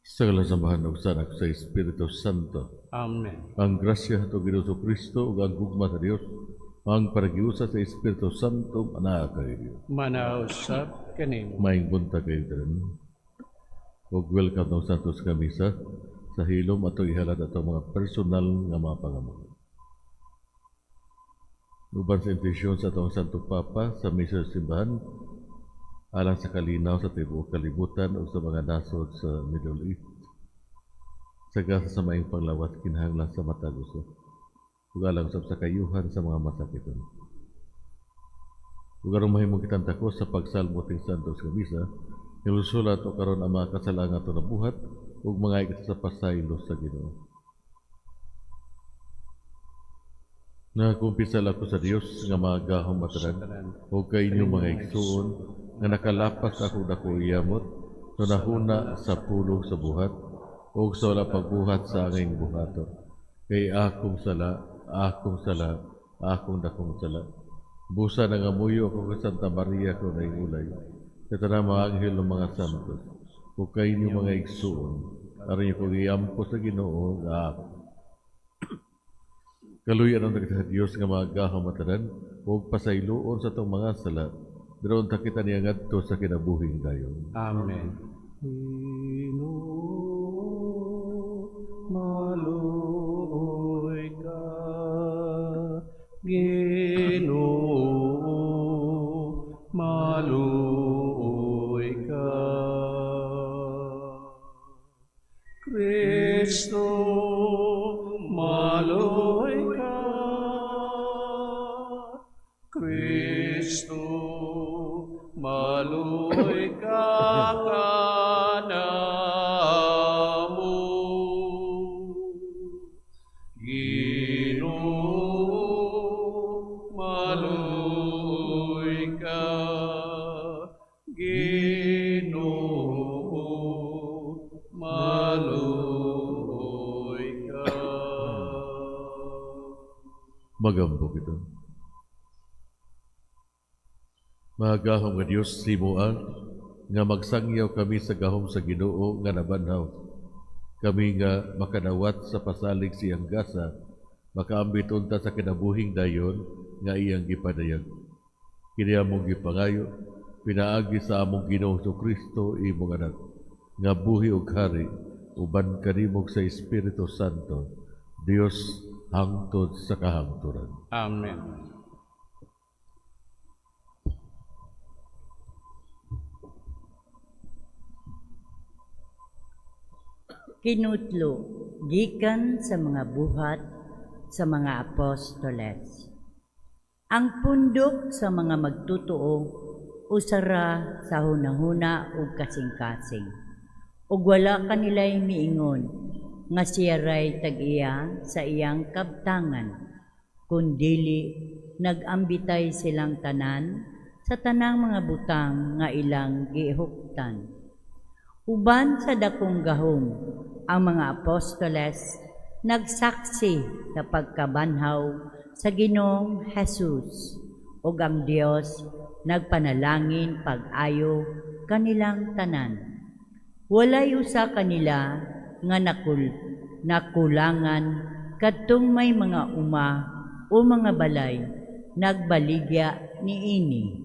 Sa ngalan sa Amahan ug sa Anak sa Espiritu Santo. Amen. Ang grasya sa Ginoong Kristo ug ang gugma sa Dios, ang panagiusa sa Espiritu Santo anaa kayo. Manaa usab kanimo. Maayong buntag kayo tanan. Ug welcome ng Santos nga Misa. Sa hilom atong ihalad atong mga personal nga mga pangamuyo. Uban sa intensyon sa atong Santo Papa sa misa sa simbahan, alang sa kalinaw sa tibuok kalibutan ug sa mga nasod sa Middle East. Sa gasa sa maayong panglawas kinahanglan sa matag usa. Ug alang usab sa kayuhan sa mga masakiton. Ug aron mahimong kitang takos sa pagsalmo ting Santos nga Misa, hinulsol ato karon ang mga kasalangan ato nabuhat ug mga kita sa pasaylo sa Ginoo. Nagakumpisal ako sa Dios nga magahom at tanan ug kay inyong mga igsuon nga nakalapas ako dako iyamot sa nahuna sa pulong sa buhat ug sa wala pagbuhat sa anging buhaton. Kay akong sala, akong sala, akong dakong sala. Busa nangamuyo ako kay Santa Maria ko na ulay, sa tanang mga anghel ng mga santos, ug kay inyong mga igsuon, aron inyo kong iampo sa Ginoo nga ako. Kaluyan ang sa Dios nga magahom at tanan, ug pasayloon sa atong mga sala, pero unta kita niya ngadto sa kinabuhing dayon. Amen. Ginoo, maluoy ka. Ginoo, maluoy ka. Kristo, maluoy ka. Kristo, maluoy ka kanamo. Ginoo, maluoy ka. Ginoo, maluoy ka. Magampo kita. Mahagahom nga Dios, himoa nga magsangyaw kami sa gahom sa Ginoo nga nabanhaw. Kami nga makadawat sa pasalig siyang gasa, makaambit unta sa kinabuhing dayon nga iyang gipadayag. Kini among gipangayo, pinaagi sa among Ginoong Kristo imong anak, nga buhi ug hari uban kanimo sa Espiritu Santo, Dios hangtod sa kahangturan. Amen. Kinutlo gikan sa mga buhat sa mga apostoles. Ang pundok sa mga magtutoo usara sa hunahuna ug kasing-kasing. Ug wala kanilay miingon nga siya ray tag-iya sa iyang kabtangan, kundili nag-ambitay silang tanan sa tanang mga butang nga ilang gihuptan. Uban sa dakong gahom, ang mga apostoles nagsaksi sa pagkabanhaw sa Ginoong Jesus ug ang Dios nagpanalangin pag-ayo kanilang tanan. Walay usa kanila nga nakulangan kadtong may mga uma o mga balay nagbaligya niini,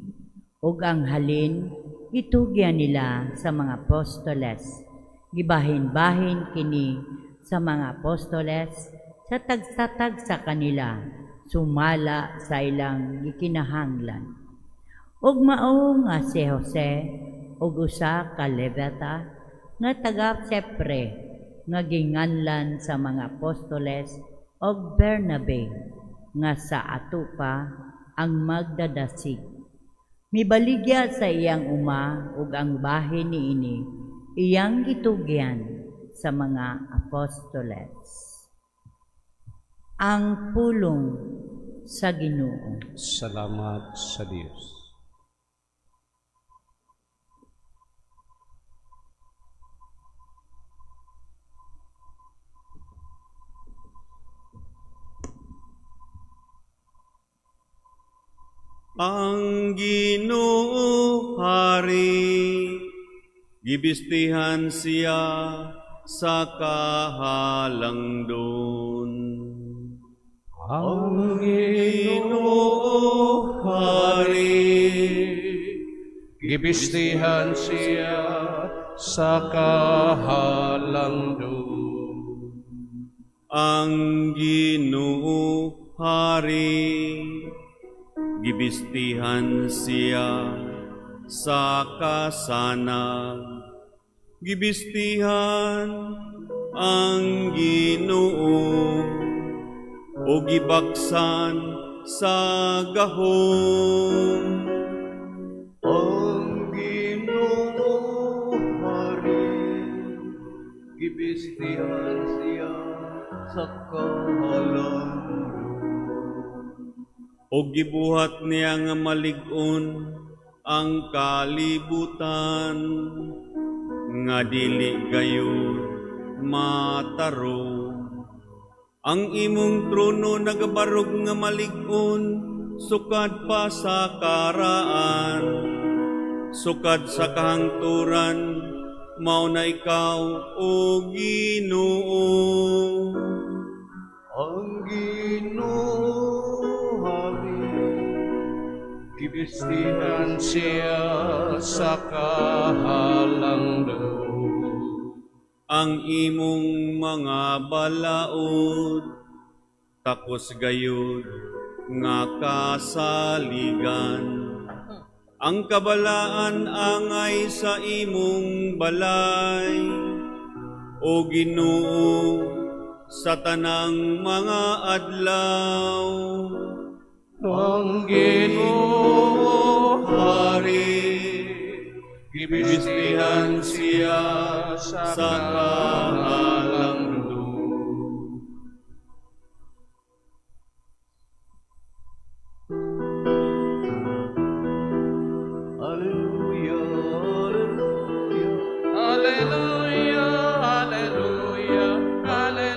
ug ang halin gitugyan nila sa mga apostoles. Gibahin-bahin kini sa mga apostoles sa tagsa-tagsa kanila sumala sa ilang gikinahanglan. Ug mao nga si Jose ug usa ka Levita nga taga Sipre nga ginganlan sa mga apostoles og Bernabe nga sa ato pa ang magdadasig. Mibaligya sa iyang uma ug ang bahin niini iyang gitugyan sa mga apostoles. Ang pulong sa Ginoo. Salamat sa Dios. Ang Ginoo hari, gibistihan siya sa kahalangdon. Ang Ginoo Hari, gibistihan siya sa kahalangdon. Ang Ginoo Hari, gibistihan siya sa kasanag. Gibistihan ang Ginoo o gibaksan sa gahom. Ang Ginoo Hari, gibistihan siya sa kahalangdon. O gibuhat niya nga malig-on ang kalibutan nga dili gayud matarong. Ang imong trono nagabarog nga malig-on sukad pa sa karaan, sukad sa kahangturan, mao na ikaw, o Ginoo. Ang Ginoo Hari, gibistihan siya sa kahalangdon. Ang imong mga balaod takos gayud nga kasaligan. Ang kabalaan angay sa imong balay, o Ginoo, sa tanang mga adlaw. Ang Ginoo Hari, gibistihan siya sa sa kahalangdon. kahalangdon. Alleluia, Alleluia. Alleluia, Alleluia, Alleluia.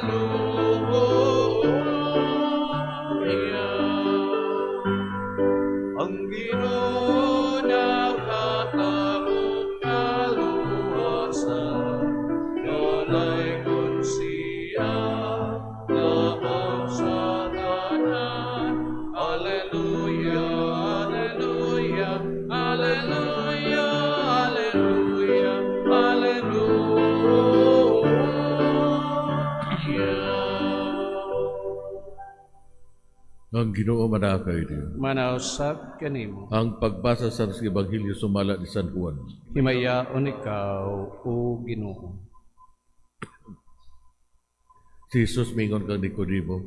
Ang Ginoo nakatamong kaluwasan, dalaygon siya labaw sa tanan. Alleluia, Alleluia, Alleluia, Alleluia, Alleluia. Ang Ginoo manaa kaninyo. Manaa usab kanimo. Ang pagbasa sa Ebanghelyo sumala ni San Juan. Himayaon ikaw, o Ginoo. Si Jesus mingon kang Nicodemo,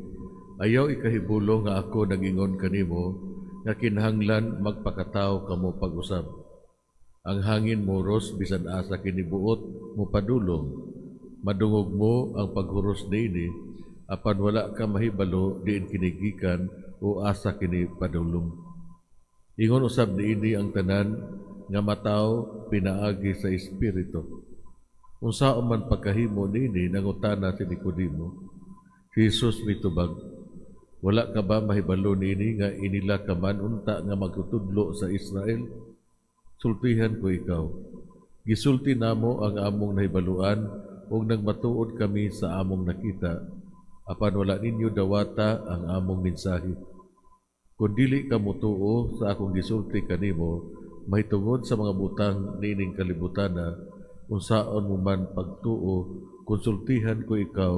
"Ayaw ikahibulo nga ako nagingon kanimo nga kinahanglan magpakatawo kamo pag-usab. Ang hangin mohuros bisan asa kini buot mopadulong. Madungog mo ang paghuros niini, apan wala ka mahibalo diin kini gikan o asa kini padulong. Ingon usab niini ang tanan nga matawo pinaagi sa Espiritu." "Unsaon man pagkahimo niini?" nangutana si Nicodemo. Si Jesus mitubag, "Wala ka ba mahibalo niini nga inila ka man unta nga magtutudlo sa Israel? Sultihan ko ikaw. Gisulti namo ang among nahibaluan ug nagmatuod kami sa among nakita, apan wala ninyo dawata ang among mensahe. Kung dili ka motuo sa akong gisulti kanimo mahitungod sa mga butang niining kalibutana, unsaon mo man pagtuo kung sultihan ko ikaw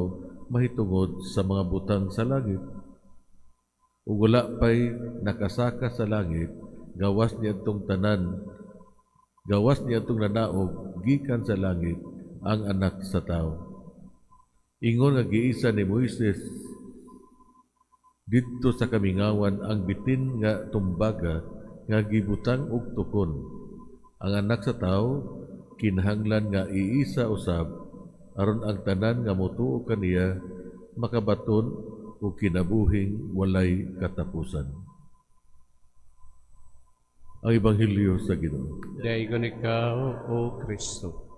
mahitungod sa mga butang sa langit? Ug wala pay nakasaka sa langit gawas niadtong nanaog gikan sa langit, ang Anak sa Tawo. Ingon nga giisa ni Moises didto sa kamingawan ang bitin nga tumbaga nga gibutang og tukon, ang Anak sa Tawo kinahanglan nga iisa usab, aron ang tanan nga motuo kaniya makabaton og kinabuhing walay katapusan." Ang Ebanghelyo sa Ginoo. Daygon ikaw, O Kristo.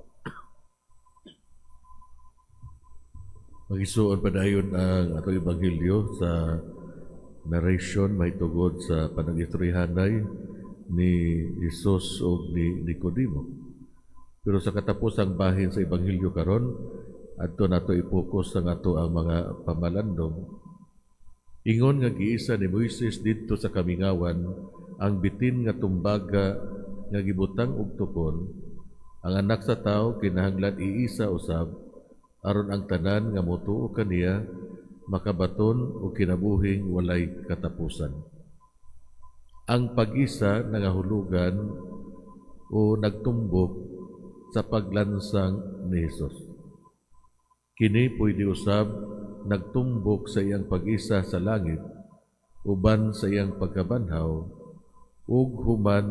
Magisuon padayon ang atong Ebanghelyo sa narration mahitungod sa panag-istoryahanay ni Jesus ug ni Nicodemo. Pero sa katapusang bahin sa Ebanghelyo karon, Adto nato i-focus ang ato ang mga pamalandong. Ingon nga giisa ni Moises didto sa kamingawan ang bitin nga tumbaga nga gibutang og tukon, ang Anak sa Tawo kinahanglan iisa usab aron ang tanan nga motuo kaniya makabaton og kinabuhing walay katapusan. Ang pag-isa nangahulugan o nagtumbok sa paglansang ni Hesus. Kini pwede usab nagtumbok sa iyang pag-isa sa langit uban sa iyang pagkabanhaw ug human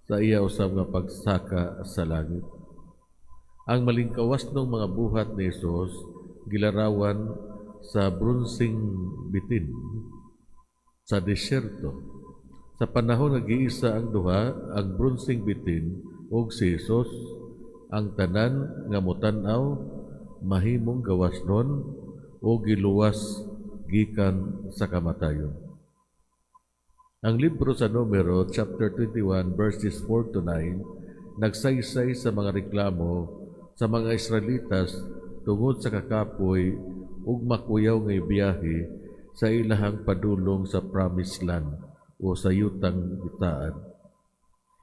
sa iya usab nga pagsaka sa langit. Ang malingkawas ng mga buhat ni Hesus gilarawan sa bronseng bitin sa disyerto. Sa panahon nga giisa ang duha, ang bronseng bitin ug si Hesus, ang tanan nga motan-aw mahimong gawasnon o giluwas gikan sa kamatayon. Ang libro sa Numero, chapter 21, verses 4 to 9, nagsaysay sa mga reklamo sa mga Israelitas tungod sa kakapoy ug makuyaw nga biyahe sa ilahang padulong sa Promised Land o sa yutang gitaad.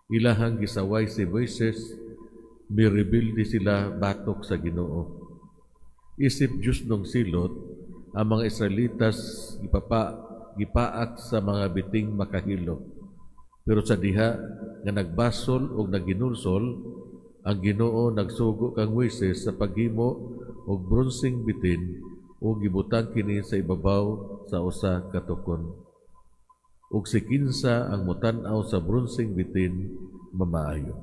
Ilahang gisaway si Moises, mirebilde sila batok sa Ginoo. Isip Diyosnong silot, ang mga Israelitas gipaak sa mga biting makahilo. Pero sa diha nga nagbasol o naginulsol, ang Ginoo nagsugo kang Moises sa paghimo og bronseng bitin o gibutang kini sa ibabaw sa usa ka tukon. Ug si kinsa ang motan-aw sa bronseng bitin mamaayo.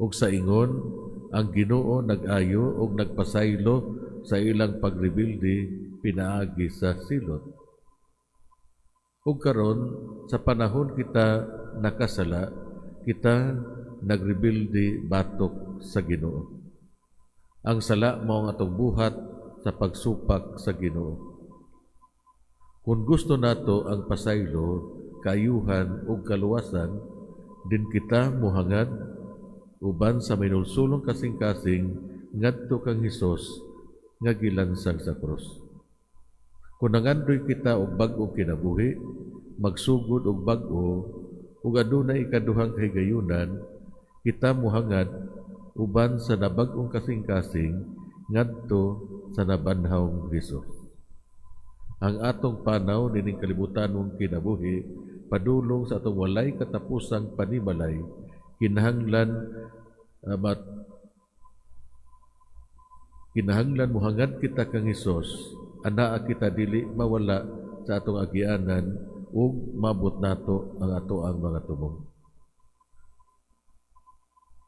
Ug sa ingon, ang Ginoo nag-ayo ug nagpasaylo sa ilang pagrebilde pinaagi sa silot. Ug karon sa panahon kita nakasala, kita nagrebilde batok sa Ginoo. Ang sala mao ang atong buhat sa pagsupak sa Ginoo. Kung gusto nato ang pasaylo, kaayuhan ug kaluwasan, din kita muhangad uban sa minulsulong kasing-kasing ngadto kang Hesus nga gilansang sa krus. Kung nangandoy kita og bag-ong kinabuhi, magsugod og bag-o ug adunay ikaduhang kahigayunan, kita muhangad uban sa nabag-ong kasing-kasing ngadto sa nabanhawng Hesus. Ang atong panaw nining kalibutanong kinabuhi padulong sa atong walay katapusang panimalay, kinahanglan muhangad kita kang Hesus, anaa kita dili mawala sa atong agianan ug mabot nato ang ato ang mga tumong.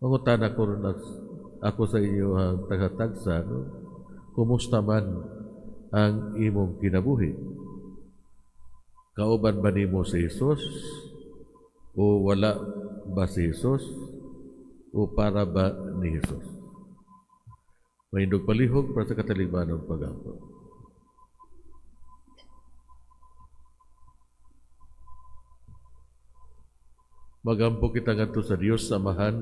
Mangutana ko ron ako sa inyo ang tagatagsa, no? Kumusta man ang imong kinabuhi? Kauban ba nimo si Hesus? O wala ba si Hesus? O para ba ni Hesus? Mahindog palihog para sa katalibanong pag-ampo. Magampo kita ngadto sa Dios Amahan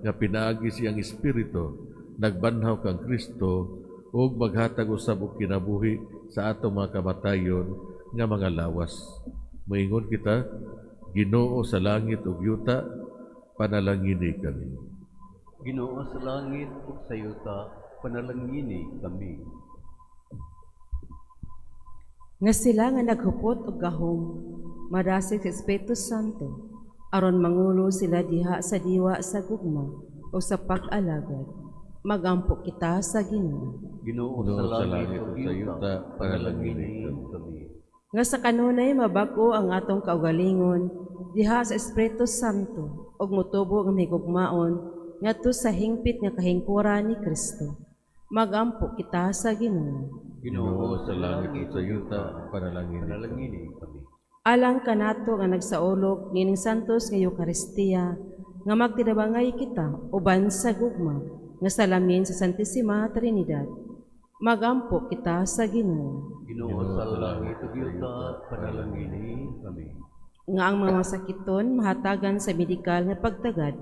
nga pinaagi siyang Espiritu, nagbanhaw kang Kristo ug maghatag usab og kinabuhi sa atong mga kamatayon nga mga lawas. Moingon kita, Ginoo sa langit ug yuta, panalangini kami. Ginoo sa langit ug sa yuta, panalangini kami. Nga sila nga naghupot og gahom, madasig sa Espiritu Santo, aron mangulo sila diha sa diwa sa gugma o sa pag-alagad. Magampo kita sa Ginoo. Ginoo sa langit ug sa yuta, panalangini kami. Nga sa kanunay mabag-o ang atong kaugalingon diha sa Espiritu Santo ug motubo nga mahigugmaon ngadto sa hingpit nga kahingkuran ni Kristo. Magampo kita sa Ginoo. Ginoo sa langit ug sa yuta, panalangini kami. Alang kanato nga nagsaulog nining santos nga Eukaristiya nga magtinabangay kita uban sa gugma nga salamin sa Santisima Trinidad. Magampo kita sa Ginoo. Ginoo sa langit ug yuta, panalangini kami. Nga ang mga masakiton mahatagan sa medikal nga pagtagad,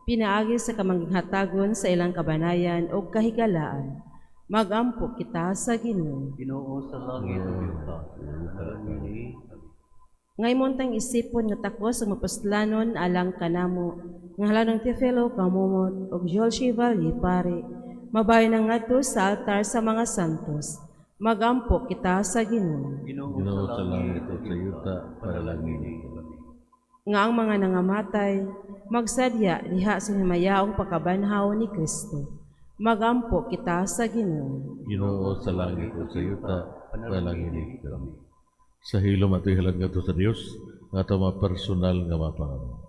pinaagi sa kamanghatagon sa ilang kabanayan o kahigalaan. Magampo kita sa Ginoo. Ginoo sa langit ug yuta, panalangini kami. Ngay montang isipon nga takos ang mapuslanon alang kanamo, nga halanong Teofilo Camomot ug Joel Chevalier pare, mabayo na ngadto sa altar sa mga santos. Magampo kita sa Ginoo. Ginoo Ginoo sa sa langit langit ug sa yuta, panalangini kami. Nga ang mga nangamatay, magsadya diha sa himayaong pagkabanhaw ni Kristo. Magampo kita sa Ginoo. Ginoo sa langit ug sa yuta, panalangini kami. Sa hilom ato'y halad ngadto sa Dios, nga ato mga personal nga mapangamo.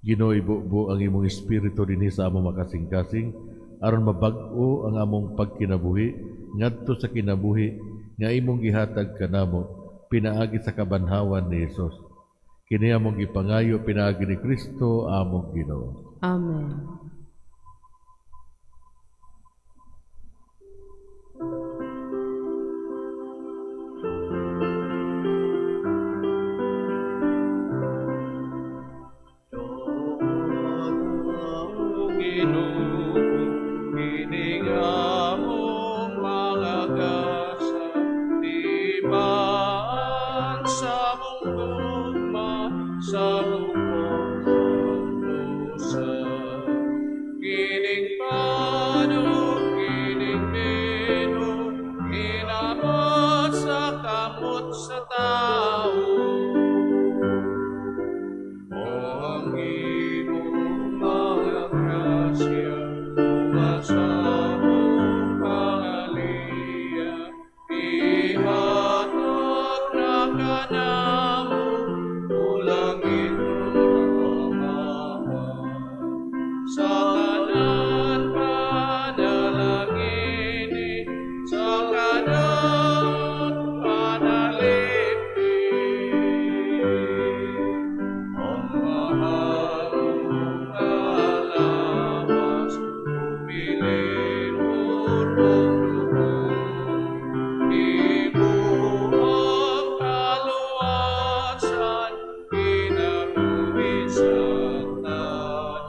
Ginoo, ibubo ang imong espiritu dinhi sa among makasing-kasing aron mabag-o ang among pagkinabuhi ngadto sa kinabuhi nga imong gihatag kanamo pinaagi sa kabanhawan ni Hesus. Kini among gipangayo pinaagi ni Kristo among Ginoo. Amen. O Ginoo, kining among mga gasa, tibaan sa among gugma, sa bugtong sa Kining pan ug kining bino, hinamot sa kamot sa tao. O ang imong mga grasya, ug sa among pangaliya, ihatag na kanamo, o langitnong Amahan. Sa tanan panalangini, sa kadaot panalipin. Ang mahal nga lawas, ubilin murong dugo, Imuhang kaluwasan, kinabuhi sa tanan.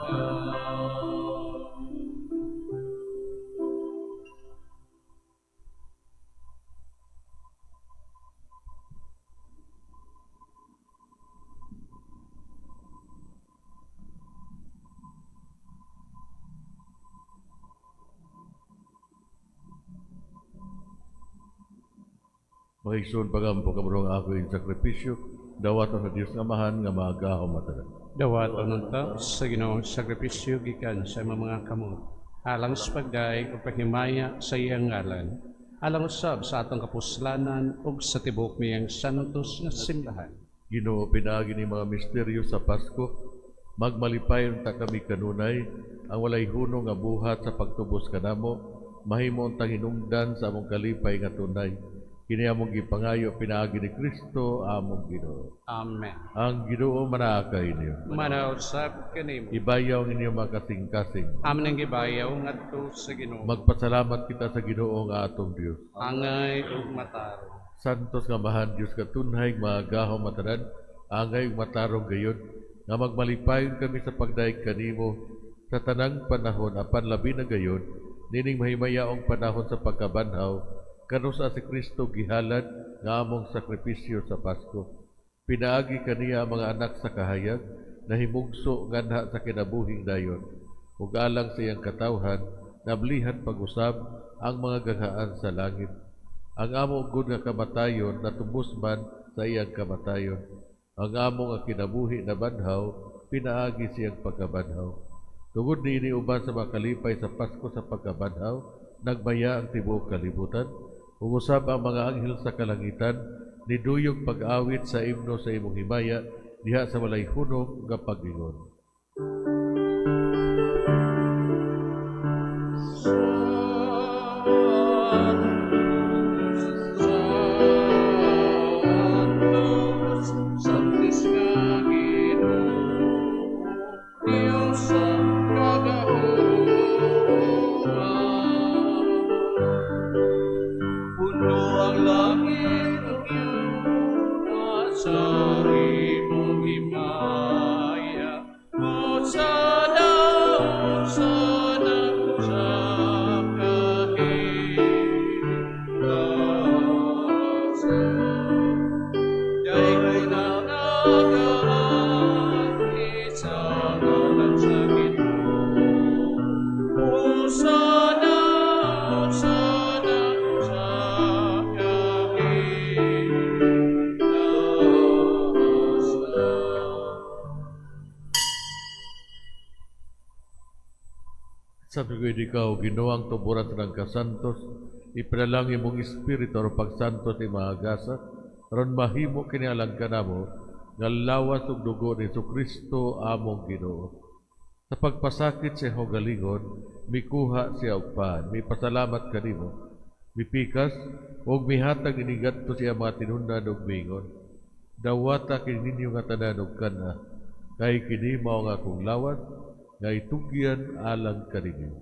Mga igsoon, pagampo kamo ang ako ing sakripisyo, dawaton sa Dios nga Amahan nga magahom matanan. Dawaton unta sa Ginoong sakripisyo gikan sa imong mga kamot, alang sa pagdayeg ug paghimaya sa iyang ngalan, alang usab sa atong kapuslanan ug sa tibuok niyang santos nga simbahan. Ginoo, pinaagi ni mga misteryo sa Pasko, magmalipay unta kami kanunay ang walay hunong nga buhat sa pagtubos kanamo, mahimo untang hinungdan sa among kalipay nga tunay. Kini among gipangayo pinaagi ni Kristo among Ginoo. Amen. Ang Ginoo manaa kaninyo. Manaa usab kanimo. Ibayaw ang inyong mga kasing-kasing. Among gibayaw ngadto sa Ginoo. Magpasalamat kita sa Ginoo nga atong Dios. Angay ug matarong. Santos nga Amahan Dios katunhay magahom matanan, angay ug matarong gayud nga magmalipayon kami sa pagdayeg kanimo sa tanang panahon apan labi na gayud nining mahimayaong panahon sa pagkabanhaw kanusa si Kristo gihalad nga among sakripisyo sa Pasko. Pinaagi kaniya ang mga anak sa kahayag, nahimugso nganha sa kinabuhing dayon. Ug alang sa iyang katawhan, nablihan pag-usab ang mga ganghaan sa langit. Ang amo gud nga kamatayon natubos man sa iyang kamatayon. Ang amo nga kinabuhi na banhaw, pinaagi siyang pagkabanhaw. Tungod niini uban sa makalipay sa Pasko sa pagkabanhaw, nagmaya ang tibuok kalibutan, ug usab ang mga anghel sa kalangitan, niduyog pag-awit sa imno sa imong himaya, diha sa walay hunong nga pag-ingon. Santos, Santos nga Ginoo, Dios sa kagahoman. Puno ang langit ug yuta sa imong himaya. Sabi ko, ikaw, Ginoo ang tuburan sa ng kasantos, ipanalangin mong espiritu aron pagsantos ni mahagasa, aron mahimo kini alang kanamo, nga lawas ug dugo ni Jesucristo among Ginoo. Sa pagpasakit sa iyang galingon, mikuha siya og pan, mipasalamat kanimo, mipikas ug mihatag ini ngadto siya mga tinun-an ug miingon, dawata kini ninyo nga tanan og kan-a, kay kini mao ang akong lawas nga itugyan alang kaninyo.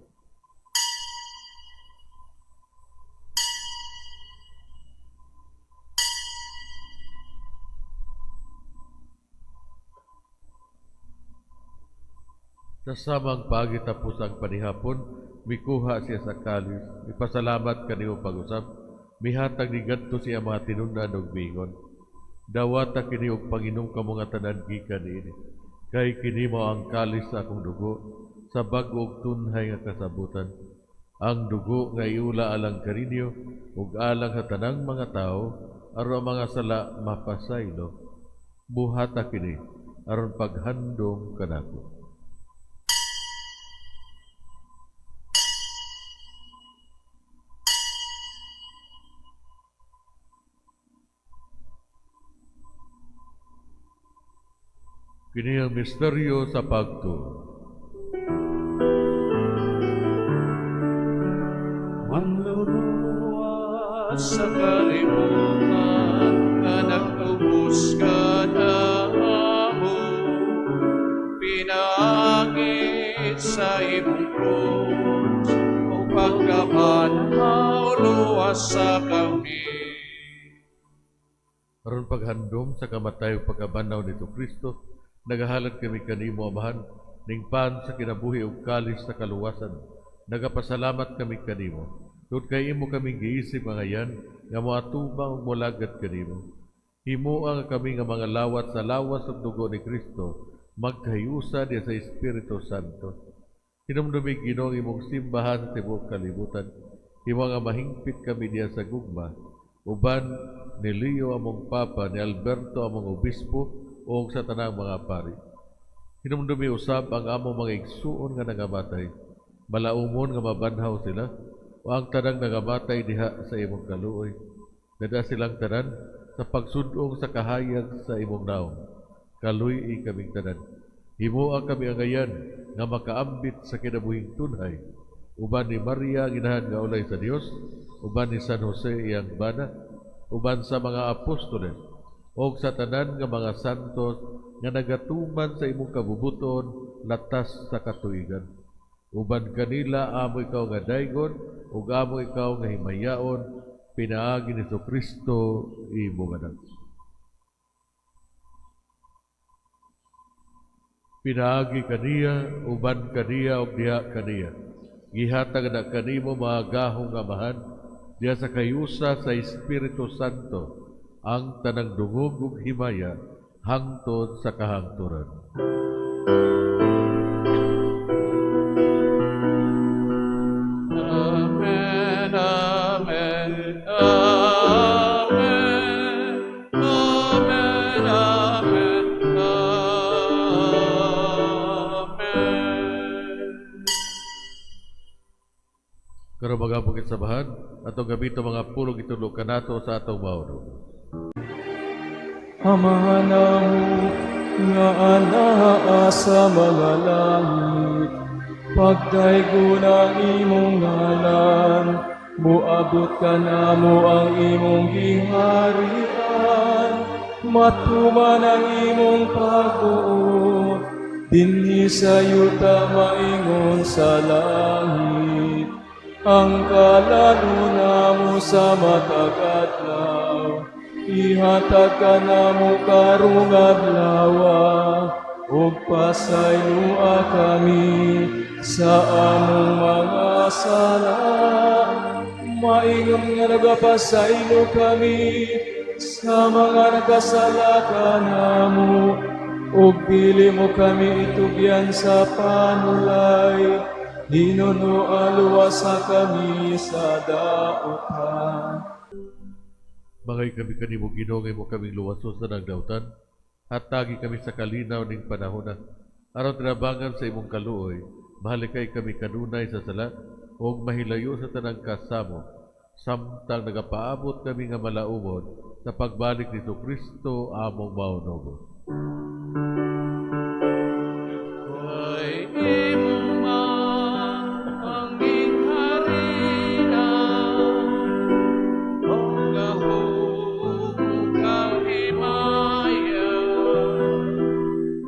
Sa samang paagi tapos ang panihapon, mikuha siya sa kalis, mipasalamat kanimo pag-usab, mihatag ni ngadto siya mga tinun-an ug miingon, dawata kini og panginom kamo nga tanan gikan niini, kay kini mao ang kalis sa akong dugo, sa bag-o ug tunhay nga kasabutan. Ang dugo nga iula alang kaninyo ug alang sa tanang mga tawo, aron ang mga sala mapasaylo. Buhata kini aron paghandom kanako. Kini ang misteryo sa pagtuo. Manluluwas sa kalibutan nga nagtubos ka namo, pinaagi sa imong krus ug pagkabanhaw luwas sa kami. Aron paghandom sa kamatay ug pagkabanhaw ni Kristo, nagahalad kami kanimo, Amahan, ning pan sa kinabuhi ug kalis sa kaluwasan. Nagapasalamat kami kanimo, tungod kay imo kami giisip nga ngayan nga moatubang ug molagat kanimo. Himoa nga kami nga mga lawat sa lawas ug dugo ni Kristo, magkahiusa diha sa Espiritu Santo. Hinumdumi, Ginoo, ang imong simbahan sa tibuok kalibutan. Himoa nga mahingpit kami diha sa gugma, uban ni Leo among Papa, ni Alberto among Obispo, ug sa tanang mga pari. Hinumdumi usab ang among mga igsuon nga nangamatay, malaumon nga mabanhaw sila, o ang tanang nangamatay diha sa imong kaluoy. Dada silang tanan sa pagsudong sa kahayag sa imong naong. Kaluy-i kaming tanan. Himoa kami angayan nga makaambit sa kinabuhing tunhay, uban ni Maria ginahan nga ulay sa Dios, uban ni San Jose iyang bana, uban sa mga apostoles, og sa tanan nga mga santos nga nagatuman sa imong kabubuton latas sa katuigan. Uban kanila amo ikaw nga daygon ug amo ikaw nga himayaon, pinaagi ni Kristo imong anak. Pinaagi kaniya, uban kaniya ug diha kaniya. Gihatag na kanimo mga gahong Amahan diha sa kayusa sa Espiritu Santo ang tanang dungog ug himaya hangtod sa kahangturan. Amen, amen, amen, amen, amen, amen. Karon mag-ampo kita sa Amahan, atong gamiton mga pulong itudlo kanato sa atong maunong. Amahan namo nga anaa sa mga langit, pagdaygon ang imong ngalan, moabot kanamo ang imong giharian, matuman ang imong pagbuot, dinhi sa yuta maingon sa langit. Ang kalan-on namo sa matag adlaw, ihatag kanamo karong adlawa, ug pasayloa kami sa among mga sala, maingon nga nagapasaylo kami sa mga nagkasala kanamo, ug dili mo kami itugyan sa panulay, hinunoa luwasa kami sa dautan. Mangay kami kanimo, Ginoo, nga imo kaming luwason sa nagdautan. Hatagi kami sa kalinaw ning panahona, aron tinabangan sa imong kaluoy, Mahalikay kami kanunay sa sala ug mahilayo sa tanang kasamo, samtang nagapaabot kami nga malaumon sa pagbalik ni Kristo among Maunobos. Kay imo ang gingharian, ug gahom ug ang himaya,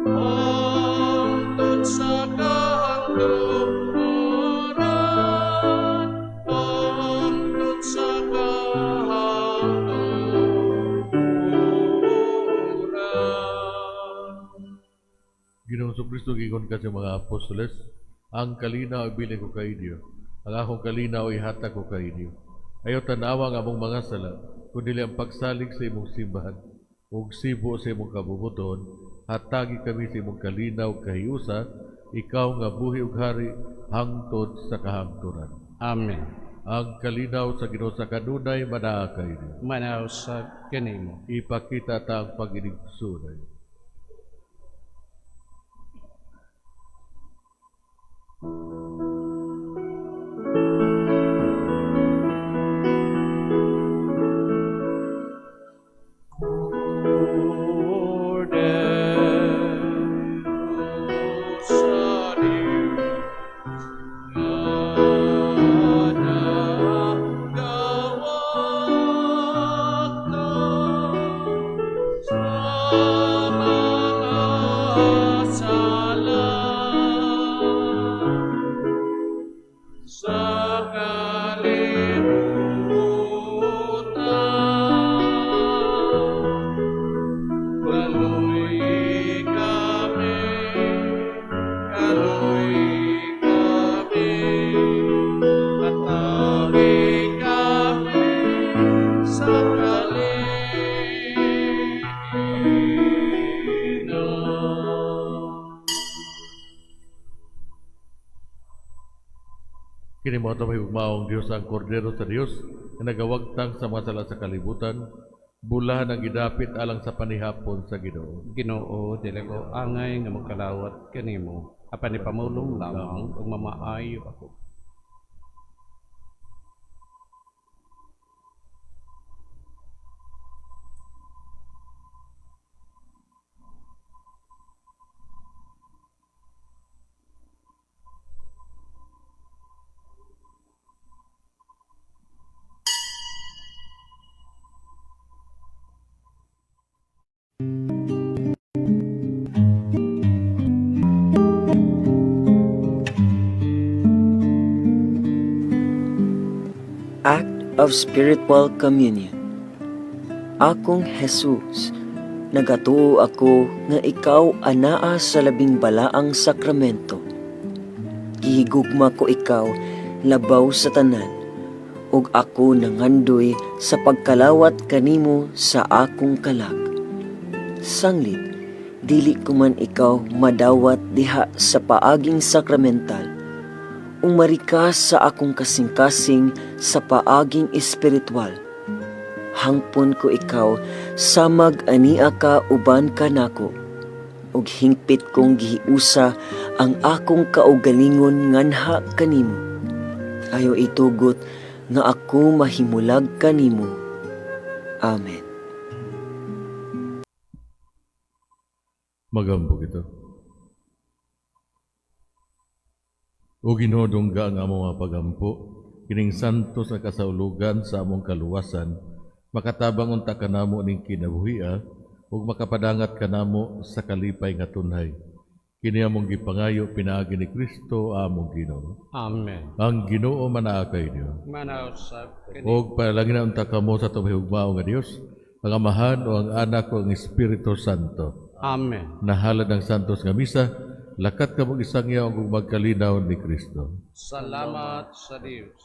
hangtod sa kahangturan, hangtod sa kahangturan. Ginoong Kristo, giingon ka sa mga apostoles, ang kalinaw ibilin ko kainyo, ang akong kalinaw ihatag ko kainyo. Ayaw tanawa ang among mga sala, kundi ang pagsalig sa imong simbahan, ug sibo sa imong kabubut-on, hatagi kami sa imong kalinaw ug kahiusa, ikaw nga buhi ug hari hangtod sa kahangturan. Amen. Ang kalinaw sa Ginoo sa kanunay manaa kaninyo. Manaa usab kanimo. Ipakita ta ang pag-inigsunay. Kordero sa Dios nga nagawagtang sa mga sala sa kalibutan. Kaluoyi kami, kaluoyi kami, hatagi kami sa kalinaw. Kini mao atong mahigugmaong Dios, ang Kordero sa Dios nga nagawagtang sa mga sala sa kalibutan, bulahan ang gidapit alang sa panihapon sa Ginoo. Ginoo, dili ko angay nga mokalawat kanimo, apan ipamulong lamang ug mamaayo ako. Act of Spiritual Communion. Akong Jesus, nagatuo ako nga ikaw anaa sa labing balaang sakramento. Gihigugma ko ikaw labaw sa tanan, ug ako nangandoy sa pagkalawat kanimo sa akong kalag. Sanglit, dili ko man ikaw madawat diha sa paaging sakramental, umari ka sa akong kasing-kasing sa paaging espiritual. Hangpon ko ikaw samag ania ka uban kanako, ug hingpit kong gihiusa ang akong kaugalingon nganha kanimo. Ayaw itugot nga ako mahimulag kanimo. Amen. Magampo kita. O Ginoo, dungga ang among mga pagampo, kining santos nga kasaulugan sa among kaluwasan, makatabang unta kanamo ning kinabuhia, ug makapadangat kanamo sa kalipay nga tunhay. Kini among gipangayo pinaagi ni Kristo among Ginoo. Amen. Ang Ginoo manaa kaninyo. Manaa usab kanimo. Og panalangin unta kamo sa atong mahigugmaong nga Dios, ang Amahan o ang Anak o ang Espiritu Santo. Amen. Nahalad ang santos nga misa, lakat kamo isangyaw ang magkalinaw ni Kristo. Salamat sa Dios.